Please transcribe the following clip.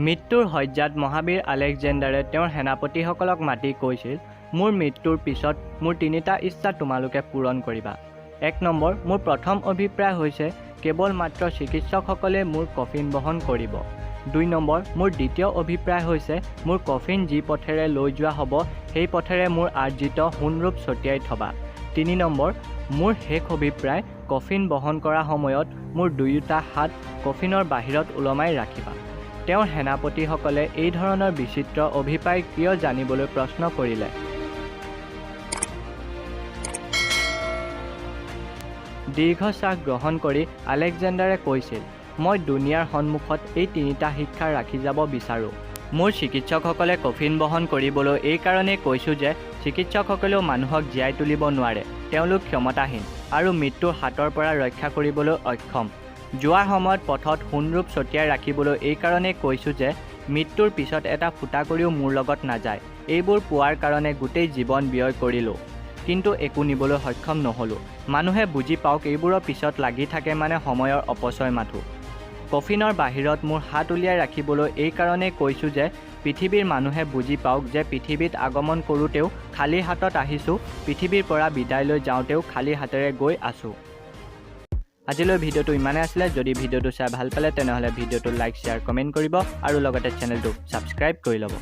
মৃত্যুৰ শয্যাত মহাবীৰ আলেকজেণ্ডাৰে তেওঁৰ সেনাপতিসকলক মাতি কৈছিল, মোৰ মৃত্যুৰ পিছত মোৰ তিনিটা ইচ্ছা তোমালোকে পূৰণ কৰিবা। 1 নম্বৰ, মোৰ প্ৰথম অভিপ্ৰায় হৈছে কেৱল মাত্ৰ চিকিৎসকসকলে মোৰ কফিন বহন কৰিব। 2 নম্বৰ, মোৰ দ্বিতীয় অভিপ্ৰায় হৈছে মোৰ কফিন যি পথেৰে লৈ যোৱা হ'ব সেই পথেৰে মোৰ আৰ্জিত সোণৰূপ ছটিয়াই থবা। 3 নম্বৰ, মোৰ শেষ অভিপ্ৰায় কফিন বহন কৰা সময়ত মোৰ দুয়োটা হাত কফিনৰ বাহিৰত ওলমাই ৰাখিবা। তেওঁৰ সেনাপতিসকলে এই ধৰণৰ বিচিত্ৰ অভিপ্ৰায় কিয় জানিবলৈ প্ৰশ্ন কৰিলে। দীৰ্ঘশ্বাস গ্ৰহণ কৰি আলেকজেণ্ডাৰে কৈছিল, মই দুনিয়াৰ সন্মুখত এই তিনিটা শিক্ষা ৰাখি যাব বিচাৰোঁ। মোৰ চিকিৎসকসকলে কফিন বহন কৰিবলৈ এই কাৰণেই কৈছোঁ যে চিকিৎসকসকলেও মানুহক জীয়াই তুলিব নোৱাৰে, তেওঁলোক ক্ষমতাহীন আৰু মৃত্যুৰ হাতৰ পৰা ৰক্ষা কৰিবলৈ অক্ষম। যোৱাৰ সময়ত পথত সোণৰূপ ছটিয়াই ৰাখিবলৈ এই কাৰণেই কৈছোঁ যে মৃত্যুৰ পিছত এটা ফুটাকৰিও মোৰ লগত নাযায়। এইবোৰ পোৱাৰ কাৰণে গোটেই জীৱন ব্যয় কৰিলোঁ, কিন্তু একো নিবলৈ সক্ষম নহ'লোঁ। মানুহে বুজি পাওক এইবোৰৰ পিছত লাগি থাকে মানে সময়ৰ অপচয় মাথোঁ। কফিনৰ বাহিৰত মোৰ হাত উলিয়াই ৰাখিবলৈ এই কাৰণেই কৈছোঁ যে পৃথিৱীৰ মানুহে বুজি পাওক যে পৃথিৱীত আগমন কৰোঁতেও খালী হাতত আহিছোঁ, পৃথিৱীৰ পৰা বিদায় লৈ যাওঁতেও খালী হাতেৰে গৈ আছোঁ। আজিলৈ ভিডিঅ'টো ইমানেই আছিলে। যদি ভিডিঅ'টো চাই ভাল পালে তেনেহ'লে ভিডিঅ'টো লাইক, শ্বেয়াৰ, কমেণ্ট কৰিব আৰু লগতে চেনেলটো ছাবস্ক্ৰাইব কৰি ল'ব।